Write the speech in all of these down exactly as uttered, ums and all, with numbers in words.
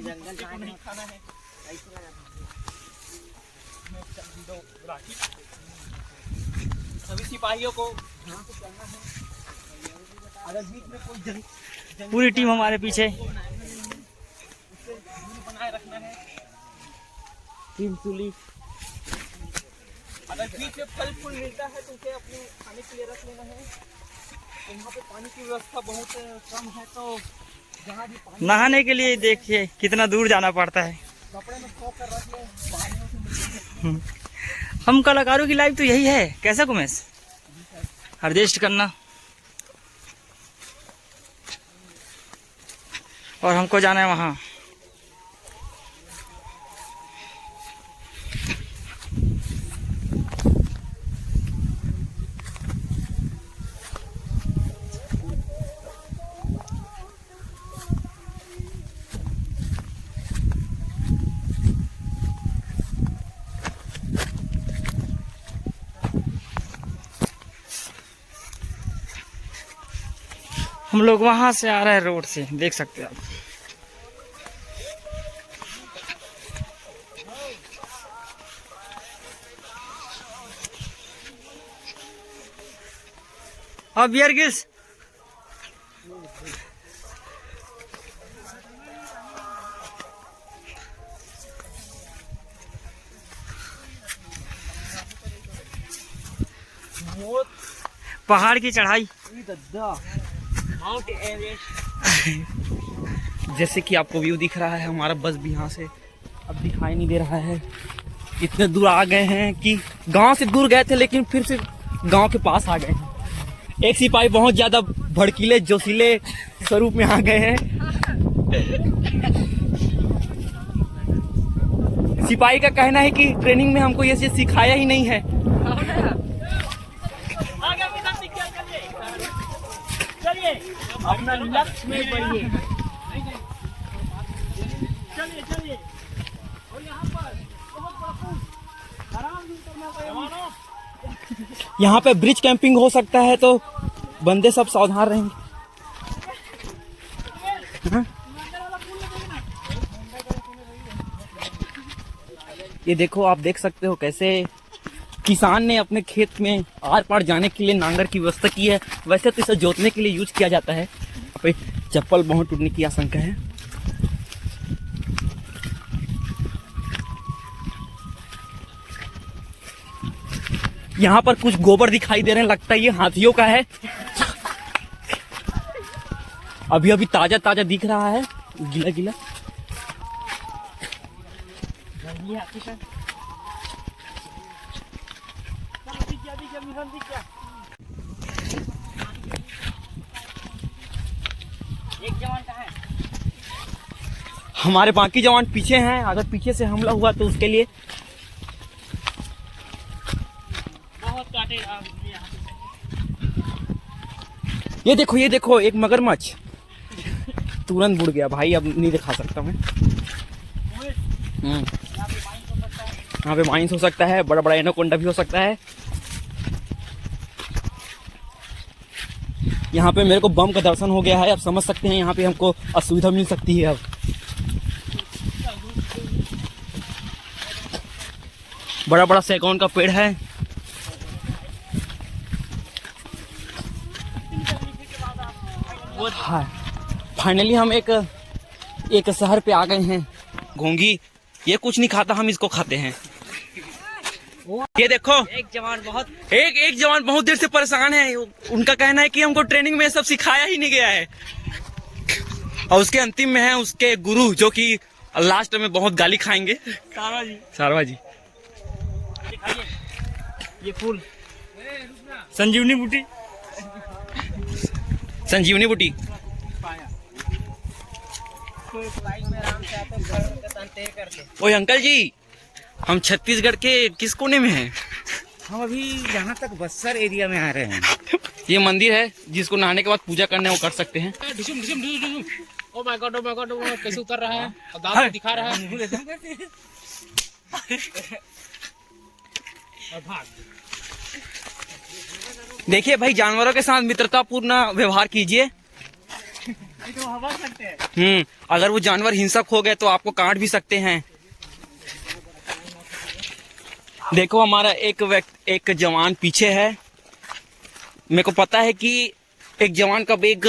जंगल को नहीं खाना है। सभी सिपाहियों को ध्यान से चलना है। अगर बीच में कोई जंग, जंग पूरी टीम हमारे पीछे। उससे दूरी बनाए रखना है। टीम सुली। अगर बीच में फल फूल मिलता है तो उसे अपने खाने के लिए रख लेना है। तो यहाँ पे पानी की व्यवस्था बहुत कम है, तो जहाँ भी पानी नहाने के लिए देखिए कितना दूर जाना पड़ता है। कपड़े में थोप कर रख लें, बाहर में से निकल के। हम्म। हम कलाकारों की लाइफ तो यही है, कैसा कुमेश? एडजस्ट करना। और हमको जाना है वहाँ। हम लोग वहां से आ रहे हैं, रोड से, देख सकते हैं आप। अब बियर गिल्स। पहाड़ की चढ़ाई। Mount Everest. जैसे कि आपको व्यू दिख रहा है, हमारा बस भी यहाँ से अब दिखाई नहीं दे रहा है। इतने दूर आ गए हैं कि गांव से दूर गए थे, लेकिन फिर से गांव के पास आ गए हैं। एक सिपाही बहुत ज्यादा भड़कीले, जोशीले स्वरूप में आ गए हैं। सिपाही का कहना है कि ट्रेनिंग में हमको ये चीज सिखाया ही नहीं है। चलिए, अपना लक्ष्य में बढ़िए। चलिए, चलिए। और यहाँ पर बहुत बड़ा पुल, आराम से उतरना पड़ेगा। यहाँ पे ब्रिज कैंपिंग हो सकता है, तो बंदे सब सावधान रहेंगे। हाँ? ये देखो, आप देख सकते हो कैसे किसान ने अपने खेत में आर पार जाने के लिए नांगर की व्यवस्था की है। वैसे तो इसे जोतने के लिए यूज किया जाता है, पर चप्पल बहुत टूटने की आशंका है। यहाँ पर कुछ गोबर दिखाई दे रहे हैं, लगता है ये हाथियों का है। अभी अभी ताजा ताजा दिख रहा है, गीला गीला। हमारे बाकी जवान पीछे हैं, अगर पीछे से हमला हुआ तो उसके लिए। बहुत काटे। ये देखो, ये देखो, एक मगरमच्छ तुरंत बुड़ गया भाई, अब नहीं दिखा सकता मैं। हम्म। यहाँ पे माइंस हो सकता है, बड़ा बड़ा एनाकोंडा भी हो सकता है। यहाँ पे मेरे को बम का दर्शन हो गया है, आप समझ सकते हैं यहाँ पे हमको असुविधा मिल सकती है। अब बड़ा बड़ा सैकौन का पेड़ है। हाँ, फाइनली हम एक एक शहर पे आ गए हैं। घोंगी, ये कुछ नहीं खाता, हम इसको खाते हैं। ये देखो, एक जवान बहुत एक एक जवान बहुत देर से परेशान है। उनका कहना है कि हमको ट्रेनिंग में सब सिखाया ही नहीं गया है। और उसके अंतिम में है उसके गुरु, जो कि लास्ट में बहुत गाली खाएंगे। सारवा जी। सारवा जी। ये फूल संजीवनी बूटी। संजीवनी बूटी। ओए अंकल जी, हम छत्तीसगढ़ के किस कोने में हैं? हम अभी यहाँ तक बस्सर एरिया में आ रहे हैं। ये मंदिर है जिसको नहाने के बाद पूजा करने वो कर सकते हैं। ढुसुम, ढुसुम, ढुसुम, ढुसुम। Oh my God, oh my God, oh my God, कैसे उतर रहा है? और दांत दिखा रहा है। और भाग। देखिए भाई, जानवरों के साथ मित्रतापूर्ण व्यवहार कीजिए। हम्म। अगर वो जानवर हिंसक हो गए तो आपको काट भी सकते हैं। देखो, हमारा एक व्यक्ति, एक जवान पीछे है। मेरे को पता है कि एक जवान का बैग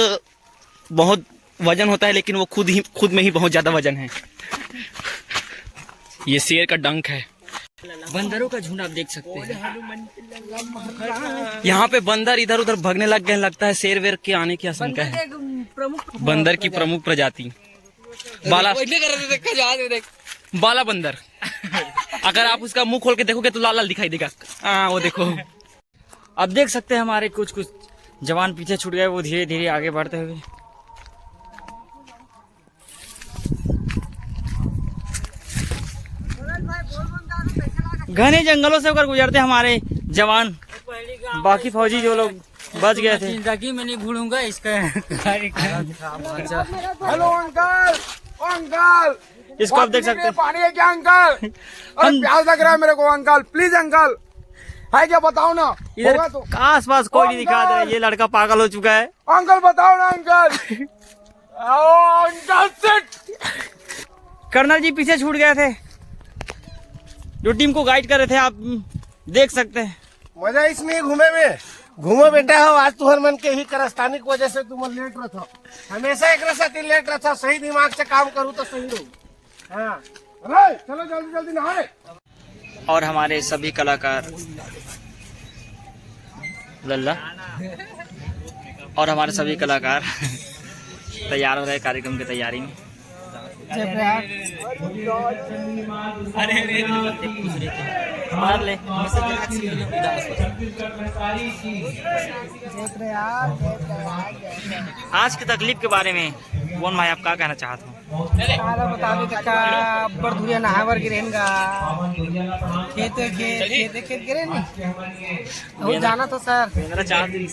बहुत वजन होता है, लेकिन वो खुद ही, खुद में ही बहुत ज्यादा वजन है। ये शेर का डंक है। बंदरों का झुंड आप देख सकते हैं। यहाँ पे बंदर इधर उधर भगने लग गए, लगता है शेर वेर के आने की आशंका है। बंदर की प्रमुख प्रजाति बाला, बाला बंदर। अगर आप उसका मुंह खोल के देखोगे तो लाल लाल दिखाई देगा। हाँ, वो देखो। अब देख सकते हैं, हमारे कुछ कुछ जवान पीछे छूट गए, वो धीरे धीरे आगे बढ़ते हुए। घने जंगलों से होकर गुजरते हमारे जवान, बाकी फौजी जो लोग बच गए थे। जिंदगी में नहीं भूलूंगा इसका कार्यक्रम। हेलो अंकल, ओ अंकल, इसको आप देख सकते हैं। पानी है क्या अंकल? अरे हम प्यास लग रहा है मेरे को अंकल, प्लीज अंकल, है क्या बताओ ना। इधर होगा तो। आसपास कोई नहीं दिखा दे रहा, ये लड़का पागल हो चुका है। अंकल बताओ ना अंकल। ओ अंकल, शिट। कर्नल जी पीछे छूट गए थे, जो टीम को गाइड कर रहे थे, आप देख सकते हैं। मजा इसमें घूमे में। घूमो बेटा हो, आज तुहर मन के ही करस्तानी की वजह से तुम लेट रहता। हमेशा एक साथ ही लेट रहता, सही दिमाग से काम करूँ तो सही रहूँ। हाँ। अरे चलो जल्दी जल्दी नहा ले। और हमारे सभी कलाकार लल्ला और हमारे सभी कलाकार तैयार हो रहे कार्यक्रम की तैयारी में। जय प्रयाग। अरे, अरे, अरे। मार ले। जय प्रयाग, जय प्रयाग, जय प्रयाग। आज की तकलीफ के बारे में भुवन भाई, आप क्या कहना चाहते हो? सारा बता दे का बड़ धुरिया नहावर गिरेन गा। खेत, खेत, खेत, खेत गिरे नहीं। वो जाना तो सर। मेरा चार दिन।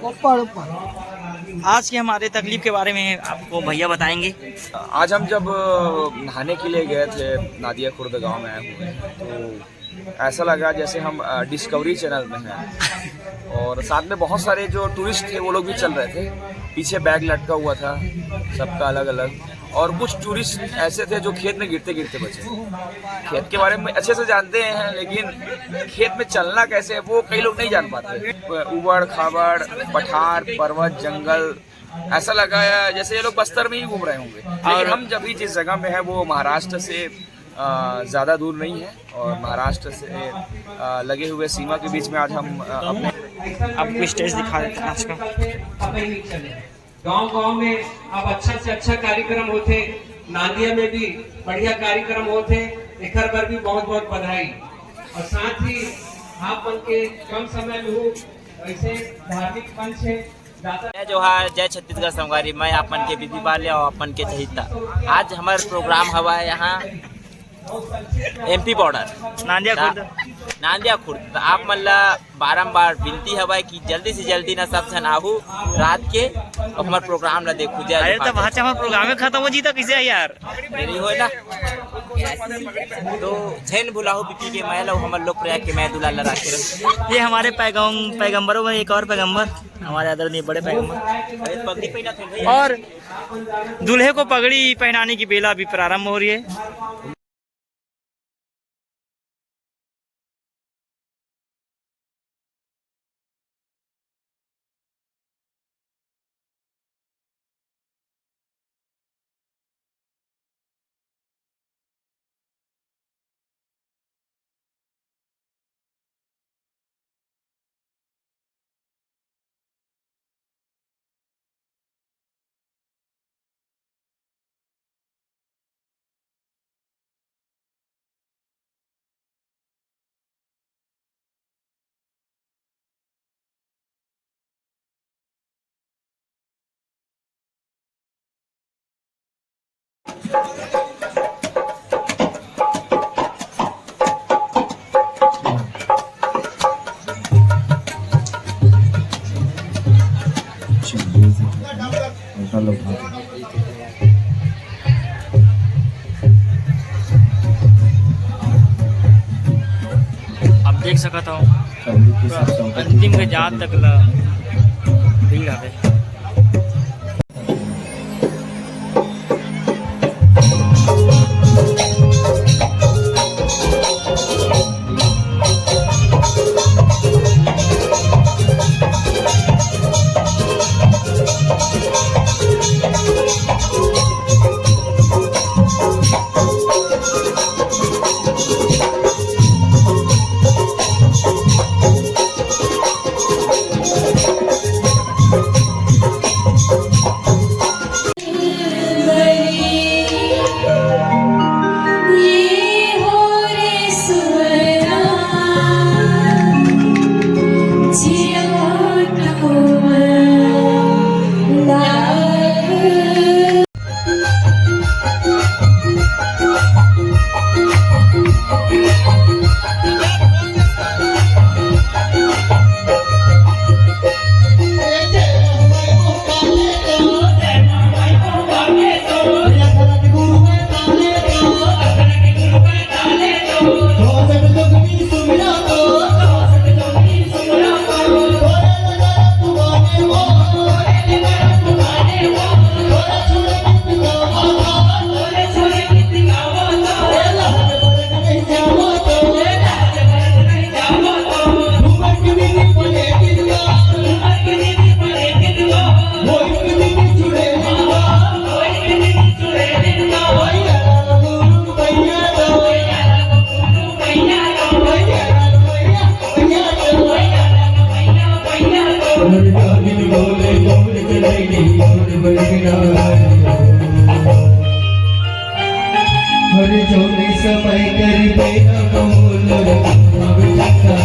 ऊपर, ऊपर। आज की हमारे तकलीफ के बारे में आपको भैया बताएंगे। आज हम जब, अ, नहाने के लिए गए थे, नादिया खुर्द गांव में आए हुए हैं, तो ऐसा लगा जैसे हम, अ, डिस्कवरी चैनल में हैं। और साथ में बहुत सारे जो टूरिस्ट थे, वो लोग भी चल रहे थे। पीछे बैग लटका हुआ था सबका अलग अलग, और कुछ टूरिस्ट ऐसे थे जो खेत में गिरते गिरते बचे। खेत के बारे में अच्छे से जानते हैं, लेकिन खेत में चलना कैसे है, वो कई लोग नहीं जान पाते। उबड़ खाबड़, पठार, पर्वत, जंगल, ऐसा लगा है जैसे ये लोग बस्तर में ही घूम रहे होंगे। और हम जब भी जिस जगह में हैं, वो महाराष्ट्र से, अ, ज़्यादा दूर नहीं है, और महाराष्ट्र से, अ, लगे हुए सीमा के बीच में आज हम, अ, अपने आपको स्टेज दिखा देते हैं आज का। गांव गांव में अब अच्छा से अच्छा कार्यक्रम होथे, नांदिया में भी बढ़िया कार्यक्रम होथे, एकर बर भी बहुत बहुत बधाई। और साथ ही आप मन के कम समय में हूँ ऐसे धार्मिक मंच है। जय जोहार, जय छत्तीसगढ़ संगवारी, मैं आप मन के बीबी बाल्या और आप मन के चहिता। आज हमर प्रोग्राम हवा है यहाँ एमपी बॉर्डर, नांदिया खुर्द। नांदिया खुर्द। तो आप मन ला बारंबार विनती हवय कि जल्दी से जल्दी ना सब झन आहू रात के, अउ हमर प्रोग्राम ला देखू। जय अरे, जोहार। तो वहाँ से हमारा प्रोग्राम ही खत्म हो जी, तो किसे है यार? देरी होय ना। तो झन भुलाहू बीती के मैल अउ हमर लोक प्रयाग के मैल दुलार ला राखे रहे। ये हमारे पैगम-, पैगंबरों में एक और पैगंबर, हमारे आदरणीय बड़े पैगंबर। अरे, पगड़ी पहना थे भैया। और दूल्हे को पगड़ी पहनाने की बेला अभी प्रारंभ हो रही है। आप देख सकत हो, अंतिम के जात तक ला अरे जौने समय करिबे न मोल रखना बेटा।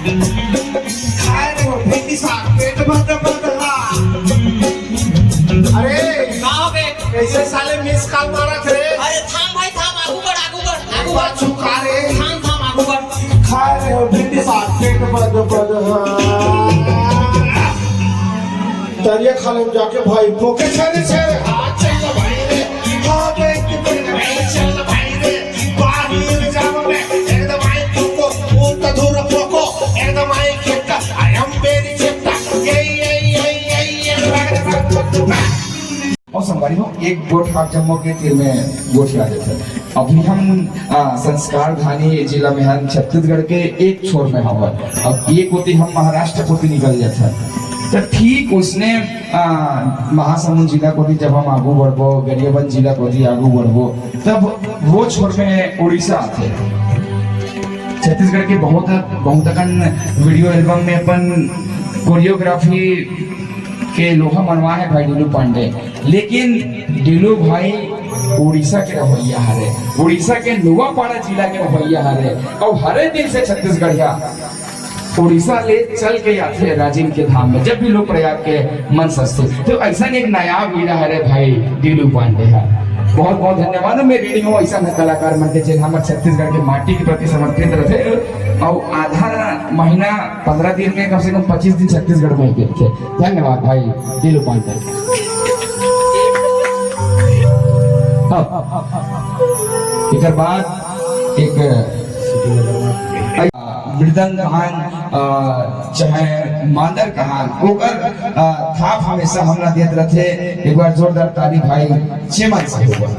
खाए रे वो भिंडी साग, पेट भर के भर के खा। अरे, का हो बे? कैसे साले मिस कॉल मारत रे? अरे थाम भाई थाम, आगू बढ़, आगू बढ़, आगू बढ़। पाछू का रे? थाम थाम, आगू बढ़। खाए रे वो भिंडी साग, पेट भर के भर के खा। तरिया खाले में जाके भाई पोके छेड़े छेड़े। हाँ, चल भाई रे। हाँ, देख के भाई रे, चल भाई रे। बाहर जाओ रे, एकदम आई तुमको, ऊंट धूर पोको, एकदम आई खेता, I am very खेता। ये, ये, ये, ये, ये। और संगवारी हो, एक गोठ हाथ जम्मो के तीर में गोठ ला देते हैं। अभी हम, आ, संस्कार धानी जिला में हन, छत्तीसगढ़ के एक छोर में हवन। अब ये कोती हम महाराष्ट्र कोती निकल जाते हैं। तो ठीक उसने, आ, महासमुंद जिला कोती जब हम आगू बढ़बो, गरियाबंद जिला कोती आगू बढ़बो, तब वो छोर में उड़ीसा आथे। छत्तीसगढ़ के बहुत, बहुत अकन वीडियो एल्बम में अपन कोरियोग्राफी के लोहा मनवा है भाई डीलू पांडे, लेकिन डीलू भाई उड़ीसा के रहवैया हरे, उड़ीसा के नुआपाड़ा जिला के रहवैया हरे, और हरे दिन से छत्तीसगढ़िया उड़ीसा ले चल के आथे राजिम के धाम में, जब भी लोक प्रयाग के मन सजथे। तो ऐसा एक नायाब हीरा हरे भाई डीलू पांडे है। बहुत बहुत धन्यवाद। मैं ऋणी हूँ ऐसा कलाकार मन के, जेन हमर छत्तीसगढ़ के माटी के प्रति समर्पित रथे, और आधा महीना, पंद्रह दिन में कम से कम पच्चीस दिन छत्तीसगढ़ में ही थे। धन्यवाद भाई डीलू पांडे। अब एकर बाद एक मृदंग कहान, अ, चाहे मांदर कहान, ओकर, अ, थाप हमेशा हमला देत रथे। एक बार जोरदार ताली भाई चेमन से होगा।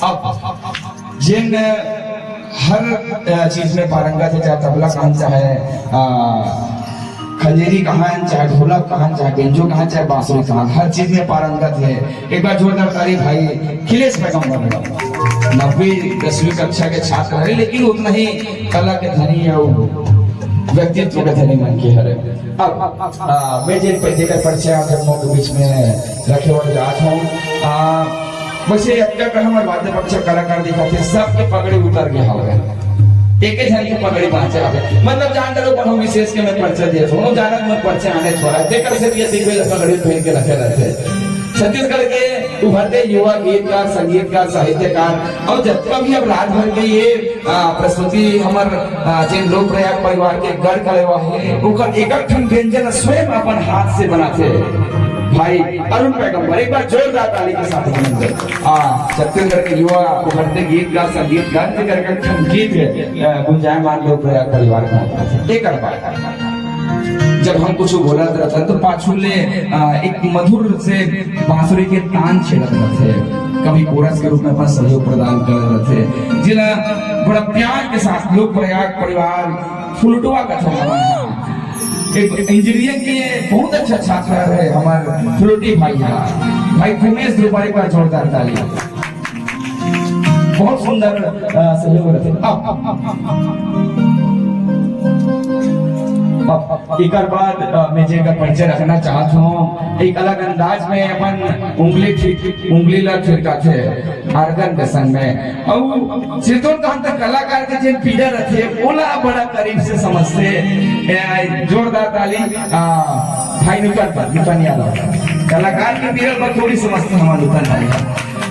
अब जेन हर, अ, चीज में पारंगत है, चाहे तबला कहान, चाहे, अ, खंजेरी कहान, चाहे ढोलक कहान, चाहे बेंजो कहान, चाहे बांसुरी कहान, हर चीज में पारंगत है। एक बार जोरदार ताली भाई खिलेश पैगंबर। नब्बे दसवीं कक्षा के छात्र है, लेकिन उतना ही कला के धनी और व्यक्तित्व के धनी मन के हरे। अब, आ, मैं जे, जेकर परिचय आप जम्मो के बीच में रखे हुए जात हूँ, आ, वैसे अतका कर हमर वाद्य पक्ष कलाकार दिखाते, सबके पगड़ी उतर गया होगा। एके झन के पगड़ी बाँचे हवे। मतलब जान डरो कोनो विशेष के मैं परिचय देत हूँ, जानत मोर परिचय आने छोड़ा, जेकर से भी दिखबे पगड़ी पहन के रखे रहते। छत्तीसगढ़ के उभरते युवा गीतकार, संगीतकार, साहित्यकार और जतका भी अब रात भर के ये, आ, प्रस्तुति हमर, आ, जेन लोक प्रयाग परिवार के गढ़ कलेवा है, ओकर एक एक ठन व्यंजन स्वयं अपन हाथ से बनाथे। भाई अरुण पैगंबर, एक बार जोरदार ताली के साथ अभिनंदन। आ, छत्तीसगढ़ के युवा उभरते गीतकार, संगीतकार के करके एक ठन गीत है, अ, गुंजायमान लोक प्रयाग परिवार का। एक बार जब हम कुछ बोलत रहथन तो पाछू ले, अ, एक मधुर से बांसुरी के तान छेड़त रहथे, कभी कोरस के रूप में अपन सहयोग प्रदान करत रहथे, जेला बड़ा प्यार के साथ लोक प्रयाग परिवार फुलटुआ कथे हमन। एक इंजीनियरिंग के बहुत अच्छा छात्र है हमार फुलटी भाई है, भाई भूमेश ध्रुव, एक बार जोरदार ताली। बहुत सुंदर, अ, सहयोग रहथे। अब, अब, अब एकर बाद, अ, मैं जेकर परिचय रखना चाहत हूँ, एक अलग अंदाज में अपन उंगली थिर-, उंगली ला थिरकाथे, आर्गन के संग में। अउ सिरतोन कहन त कलाकार के जेन पीड़ा रथे, ओला बड़ा करीब से समझथे। ए, जोरदार ताली, आ, भाई नूतन पर, नूतन यादव। कलाकार के पीड़ा बखूबी समझथे हमार नूतन भाई।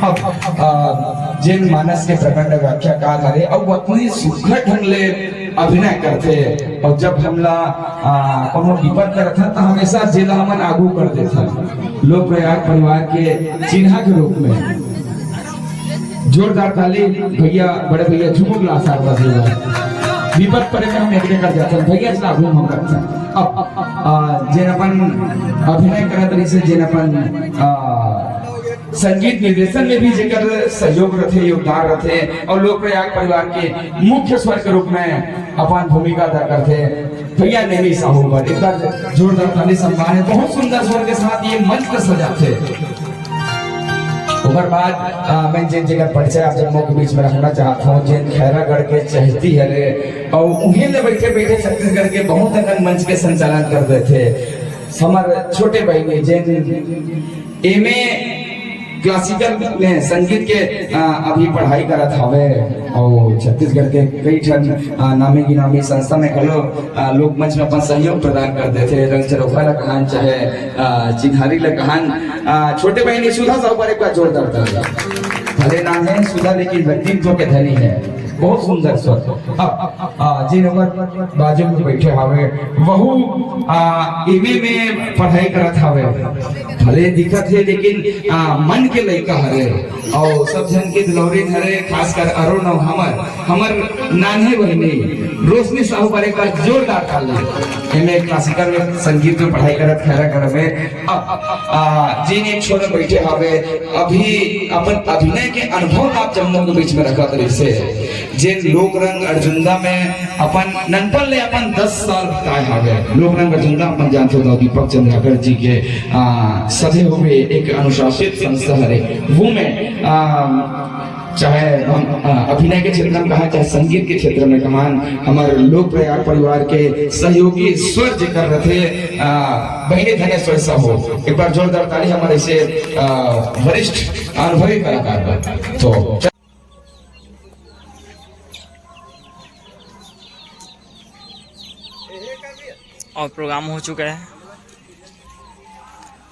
अब, आ, जेन मानस के प्रखंड व्याख्याकार हरे, अउ अतनी सुघर ढंग ले अभिनय करथे, अउ जब हमला, आ, कोनो विपद करत हन, त हमेशा जेला हमन आगू कर देथन। लोक प्रयाग परिवार के चिन्हा के रूप में जोरदार ताली भैया, बड़े भैया झुमुक ला सार बस भैया। विपद परे में हम एकरे कर जाथन, भैया चला घूम हम करथन। अब, आ, जेन अपन अभिनय करत रहिसे, जेन अपन, आ, संगीत निर्देशन में भी जेकर सहयोग रथे, योगदान रथे, और लोक प्रयाग परिवार के मुख्य स्वर के रूप में अपन भूमिका अदा करथे भैया नेमी साहू बर एक बार जोरदार ताली सम्मान है। बहुत सुंदर स्वर के साथ ये मंच को सजाथे। ओकर बाद, आ, मैं जेन जेकर परिचय आप जम्मो के बीच में रखना चाहत हूँ, जेन खैरागढ़ के चहेती हरे, और उहें ले बैठे बैठे छत्तीसगढ़ के बहुत अकन मंच के संचालन कर देथे। हमर छोटे बहिनी जेन एमए क्लासिकल में संगीत के, आ, अभी पढ़ाई करत हवे अउ छत्तीसगढ़ के कई ठन, आ, नामी गिनामी संस्था में घलो, आ, लोकमंच में अपन सहयोग प्रदान कर देथे। रंग चरोखा ला कहान, चाहे, आ, चिन्हारी ला कहान, आ, छोटे बहिनी सुधा साहू बर एक बार जोरदार ताली। भले नाम है सुधा, लेकिन व्यक्तित्व के धनी है। बहुत सुंदर स्वर। अब, आ, जिन ओकर बाजू में बैठे हवे, वहू, आ, एमए में पढ़ाई करत हवे। भले दिखत हे, लेकिन, आ, मन के लइका हरे। अउ सब झन के दुलौरिन हरे, खासकर अरुण अउ हमर, हमर नान्हे बहिनी रोशनी साहू बर एक बार जोरदार ताली। एमए क्लासिकल में संगीत में पढ़ाई करत खैरागढ़ में। अब, आ, जिन एक छोर में बैठे हवे, अभी अपन अभिनय के अनुभव आप जम्मो के बीच में रखत रहिसे। जेन लोक रंग अर्जुंदा में अपन ननपन ले अपन दस साल बिताए हवे। लोक रंग अर्जुंदा अपन जानथो तो दीपक चंद्राकर जी के, आ, सधे हुए एक अनुशासित संस्था हरे। वो में, आ, चाहे हम, आ, अभिनय के क्षेत्र में कहा, चाहे संगीत के क्षेत्र में कहा, हमर लोक प्रयाग परिवार के सहयोगी स्वर जेकर रथे, आ, बहिनी धनेश्वर साहू। एक बार जोरदार ताली हमर ऐसे, आ, वरिष्ठ अनुभवी कलाकार बर। तो और प्रोग्राम हो चुका है,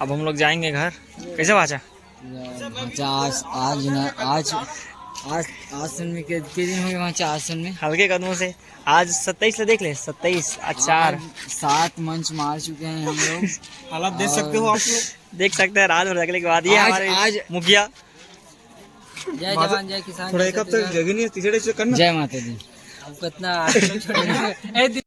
अब हम लोग जाएंगे घर। कैसे बाचा? अच्छा, आज, आज ना, आज, आज, आज सुन में के, के दिन हो गए वहाँ, आज सुन में? हल्के कदमों से। आज सत्ताईस से देख ले, सत्ताईस, आज चार। आज सात मंच मार चुके हैं हम लोग। हालात देख सकते हो आप लोग। देख सकते हैं, रात भर जगने के बाद ये आज, हमारे आज मुखिया। जय जवान, जय किसान, थोड़ा जय एक हफ्ते छत्तीसगढ़। जगह नहीं है, तीसरे से करना। जय माता दी। अब कितना आश्रम छोड़ना है? ए,